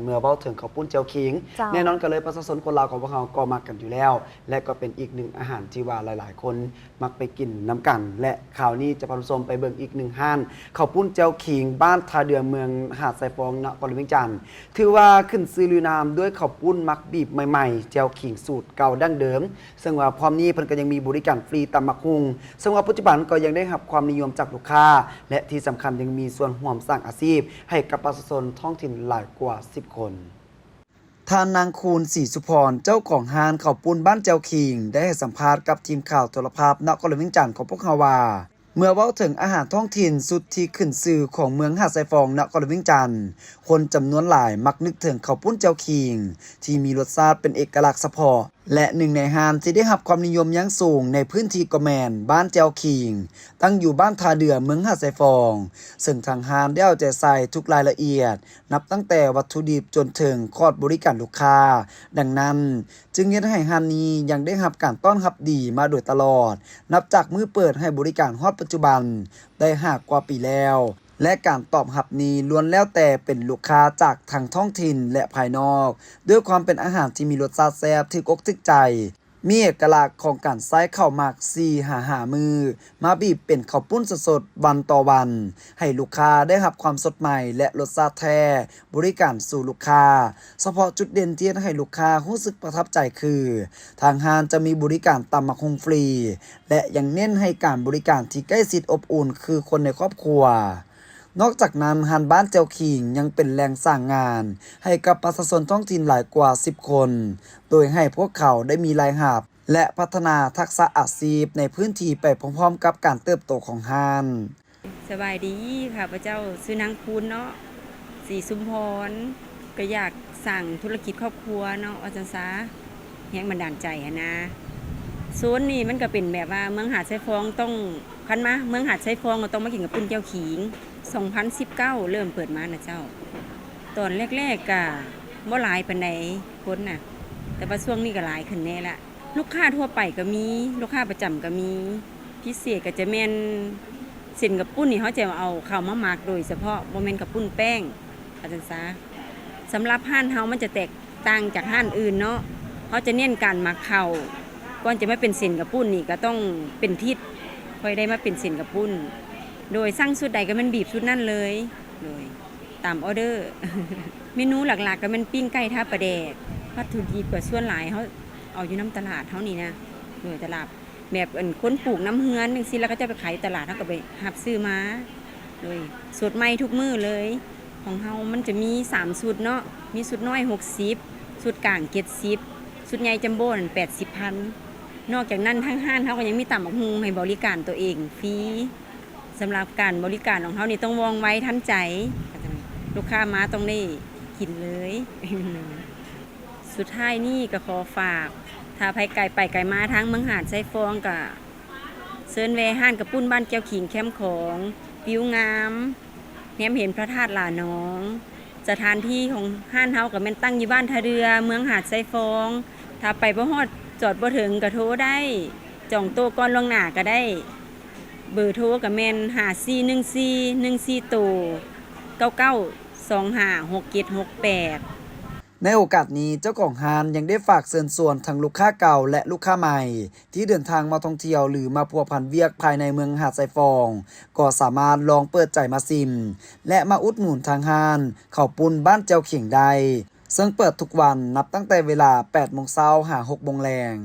ເມື່ອເວົ້າເຖິງເຂົ້າປຸ້ນແຈ່ວຂີງ ເຈົ້າ ແນ່ນອນກັນເລີຍ ປະຊາຊົນຄົນລາວຂອງພວກເຮົາກໍມັກກັນຢູ່ແລ້ວ ແລະ ກໍເປັນອີກໜຶ່ງອາຫານທີ່ວ່າຫຼາຍໆຄົນມັກໄປກິນນຳກັນ ແລະ ຄາວນີ້ຈະພາທ່ານຜູ້ຊົມໄປເບິ່ງອີກໜຶ່ງຮ້ານເຂົ້າປຸ້ນແຈ່ວຂີງ ບ້ານທ່າເດື່ອ ເມືອງຫາດຊາຍຟອງ ນະຄອນຫຼວງວຽງຈັນ ຖືວ່າຂຶ້ນຊື່ລືນາມດ້ວຍເຂົ້າປຸ້ນໝັກບີບໃໝ່ໆ ແຈ່ວຂີງສູດເກົ່າດັ້ງເດີມ ເຊິ່ງວ່າພ້ອມນີ້ເພິ່ນກໍຍັງມີບໍລິການຟຣີຕຳໝາກຫຸ່ງ ເຊິ່ງວ່າປັດຈຸບັນກໍຍັງໄດ້ຮັບຄວາມນິຍົມຈາກລູກຄ້າ ແລະ ທີ່ສຳຄັນຍັງມີສ່ວນຮ່ວມສ້າງອາຊີບໃຫ້ກັບປະຊາຊົນທ້ອງຖິ່ນຫຼາຍກວ່າສິບຄົນ. ທ່ານນາງ ຄູນ ສີສຸພອນ ເຈົ້າຂອງຮ້ານເຂົ້າປຸ້ນບ້ານແຈ່ວຂີງ ໄດ້ໃຫ້ສຳພາດກັບທີມຂ່າວໂທລະພາບນະຄອນຫຼວງວຽງຈັນຂອງພວກເຮົາວ່າ ເມື່ອເວົ້າເຖິງອາຫານທ້ອງຖິ່ນຊຸດທີ່ຂຶ້ນຊື່ຂອງເມືອງຫາດຊາຍຟອງ ນະຄອນຫຼວງວຽງຈັນ, ຄົນຈຳນວນຫຼາຍມັກນຶກເຖິງເຂົ້າປຸ້ນແຈ່ວຂີງ ທີ່ມີລົດຊາດເປັນເອກະລັກສະເພາະ ແລະ ໜຶ່ງໃນຮ້ານທີ່ໄດ້ຮັບຄວາມນິຍົມຢ່າງສູງໃນພື້ນທີ່ກໍແມ່ນບ້ານແຈ່ວຂີງ ຕັ້ງຢູ່ບ້ານທ່າເດື່ອ ເມືອງຫາດຊາຍຟອງ, ເຊິ່ງທາງຮ້ານໄດ້ເອົາໃຈໃສ່ທຸກລາຍລະອຽດ ນັບຕັ້ງແຕ່ວັດຖຸດິບຈົນເຖິງຄອດບໍລິການລູກຄ້າ. ດັ່ງນັ້ນ, ຈຶ່ງເຮັດໃຫ້ຮ້ານນີ້ຍັງໄດ້ຮັບການຕ້ອນຮັບດີມາໂດຍຕະຫຼອດ, ນັບຈາກມື້ເປີດໃຫ້ບໍລິການຮອດປັດຈຸບັນໄດ້ຫ້າກວ່າປີແລ້ວ ແລະ ການຕອບຮັບນີ້ລ້ວນແລ້ວແຕ່ເປັນລູກຄ້າຈາກທັງທ້ອງຖິ່ນ ແລະ ພາຍນອກ, ດ້ວຍຄວາມເປັນອາຫານທີ່ມີລົດຊາດແຊບຖືກອົກຖືກໃຈ, ມີເອກະລັກຂອງການໃຊ້ເຂົ້າໝັກສີ່ຫາຫ້າມື້ ມາບີບເປັນເຂົ້າປຸ້ນສົດໆວັນຕໍ່ວັນ ໃຫ້ລູກຄ້າໄດ້ຮັບຄວາມສົດໃໝ່ ແລະ ລົດຊາດແທ້ ບໍລິການສູ່ລູກຄ້າ. ສະເພາະຈຸດເດັ່ນທີ່ເຮັດໃຫ້ລູກຄ້າຮູ້ສຶກປະທັບໃຈຄື ທາງຮ້ານຈະມີບໍລິການຕຳໝາກຫຸ່ງຟຣີ ແລະ ຍັງເນັ້ນໃຫ້ການບໍລິການທີ່ໃກ້ຊິດອົບອຸ່ນຄືຄົນໃນຄອບຄົວ. ນອກຈາກນັ້ນ, ຮ້ານບ້ານແຈ່ວຂີງຍັງເປັນແຫຼ່ງສ້າງງານໃຫ້ກັບປະຊາຊົນທ້ອງຖິ່ນຫຼາຍກວ່າສິບຄົນ, ໂດຍໃຫ້ພວກເຂົາໄດ້ມີລາຍຮັບ ແລະ ພັດທະນາທັກສະອາຊີບໃນພື້ນທີ່ໄປພ້ອມໆກັບການເຕີບໂຕຂອງຮ້ານ. ສະບາຍດີ, ຂ້າພະເຈົ້າຊື່ນາງຄູນເນາະ ສີຊຸມພອນ, ກໍຢາກສ້າງທຸລະກິດຄອບຄົວເນາະ ວ່າຊັ້ນຊະ, ແຮງບັນດານໃຈຫັ້ນນະ. ໂຊນນີ້ມັນກໍເປັນແບບວ່າເມືອງຫາດຊາຍຟອງຕ້ອງ, ຄັນມາເມືອງຫາດຊາຍຟອງກໍຕ້ອງມາກິນເຂົ້າປຸ້ນແຈ່ວຂີງ. ສອງພັນສິບເກົ້າເລີ່ມເປີດມານະເຈົ້າ. ຕອນແລກໆກະບໍ່ຫຼາຍປານໃດຄົນນະ, ແຕ່ວ່າຊ່ວງນີ້ກໍຫຼາຍຂຶ້ນແດ່ລະ. ລູກຄ້າທົ່ວໄປກໍມີ, ລູກຄ້າປະຈຳກໍມີ. ພິເສດກໍຈະແມ່ນເສັ້ນເຂົ້າປຸ້ນນີ້ ເຮົາຈະເອົາເຂົ້າມາໝັກໂດຍສະເພາະ, ບໍ່ແມ່ນເຂົ້າປຸ້ນແປ້ງ ວ່າຊັ້ນຊະ. ສຳລັບຮ້ານເຮົາມັນຈະແຕກຕ່າງຈາກຮ້ານອື່ນເນາະ, ເຮົາຈະເນັ້ນການໝັກເຂົ້າ. ກ່ອນຈະມາເປັນເສັ້ນເຂົ້າປຸ້ນນີ້ກໍຕ້ອງເປັນທິດ ຄ່ອຍໄດ້ມາເປັນເສັ້ນເຂົ້າປຸ້ນ. ໂດຍ ສັ່ງຊຸດໃດກໍແມ່ນບີບຊຸດນັ້ນເລີຍ. ໂດຍ ຕາມອໍເດີ. ເມນູຫຼັກໆກໍແມ່ນປີ້ງໄກ່ທາປາແດກ. ວັດຖຸດິບກໍສ່ວນຫຼາຍເຮົາເອົາຢູ່ນຳຕະຫຼາດເຮົານີ້ນະ. ໂດຍ ຕະຫຼາດແບບ ອັນ ຄົນປູກນຳເຮືອນຈັ່ງຊີ້ ແລ້ວເຂົາເຈົ້າໄປຂາຍຢູ່ຕະຫຼາດ ເຮົາກໍໄປຮັບຊື້ມາ. ໂດຍ ສົດໃໝ່ທຸກມື້ເລີຍ. ຂອງເຮົາມັນຈະມີສາມຊຸດເນາະ, ມີຊຸດນ້ອຍຫົກສິບ, ຊຸດກາງເຈັດສິບ, ຊຸດໃຫຍ່ຈັມໂບ້ນັ້ນແປດສິບພັນ. ນອກຈາກນັ້ນ ທາງຮ້ານເຮົາກໍຍັງມີຕຳບັກຫຸ່ງໃຫ້ບໍລິການຕົວເອງຟຣີ. ສຳລັບການບໍລິການຂອງເຮົານີ້ຕ້ອງວ່ອງໄວທັນໃຈ, ລູກຄ້າມາຕ້ອງໄດ້ກິນເລີຍ. ສຸດທ້າຍນີ້ກໍຂໍຝາກ, ຖ້າໃຜໄກໄປໄກມາທາງເມືອງຫາດຊາຍຟອງ ກໍເຊີນແວ່ຮ້ານເຂົ້າປຸ້ນບ້ານແກ້ວຂີງແຄມຂອງ, ວິວງາມ, ແນມເຫັນພະທາດຫຼາໜອງ. ສະຖານທີ່ຂອງຮ້ານເຮົາກໍແມ່ນຕັ້ງຢູ່ບ້ານທ່າເດື່ອ ເມືອງຫາດຊາຍຟອງ. ຖ້າໄປບໍ່ຮອດ, ຈອດບໍ່ເຖິງກໍໂທໄດ້, ຈອງໂຕະກ່ອນລ່ວງໜ້າກໍໄດ້. ເບີໂທກໍແມ່ນ ຫ້າສີ່ໜຶ່ງສີ່ ໜຶ່ງສີ່ໂຕ ເກົ້າເກົ້າສອງຫ້າ ຫົກເຈັດຫົກແປດ. ໃນໂອກາດນີ້, ເຈົ້າຂອງຮ້ານຍັງໄດ້ຝາກເຊີນຊວນທັງລູກຄ້າເກົ່າ ແລະ ລູກຄ້າໃໝ່ ທີ່ເດີນທາງມາທ່ອງທ່ຽວ ຫຼື ມາພົວພັນວຽກພາຍໃນເມືອງຫາດຊາຍຟອງ ກໍສາມາດລອງເປີດໃຈມາຊິມ ແລະ ມາອຸດໜູນທາງຮ້ານເຂົ້າປຸ້ນບ້ານແຈ່ວຂີງໄດ້, ເຊິ່ງເປີດທຸກວັນ ນັບຕັ້ງແຕ່ເວລາແປດໂມງເຊົ້າຫາຫົກໂມງແລງ.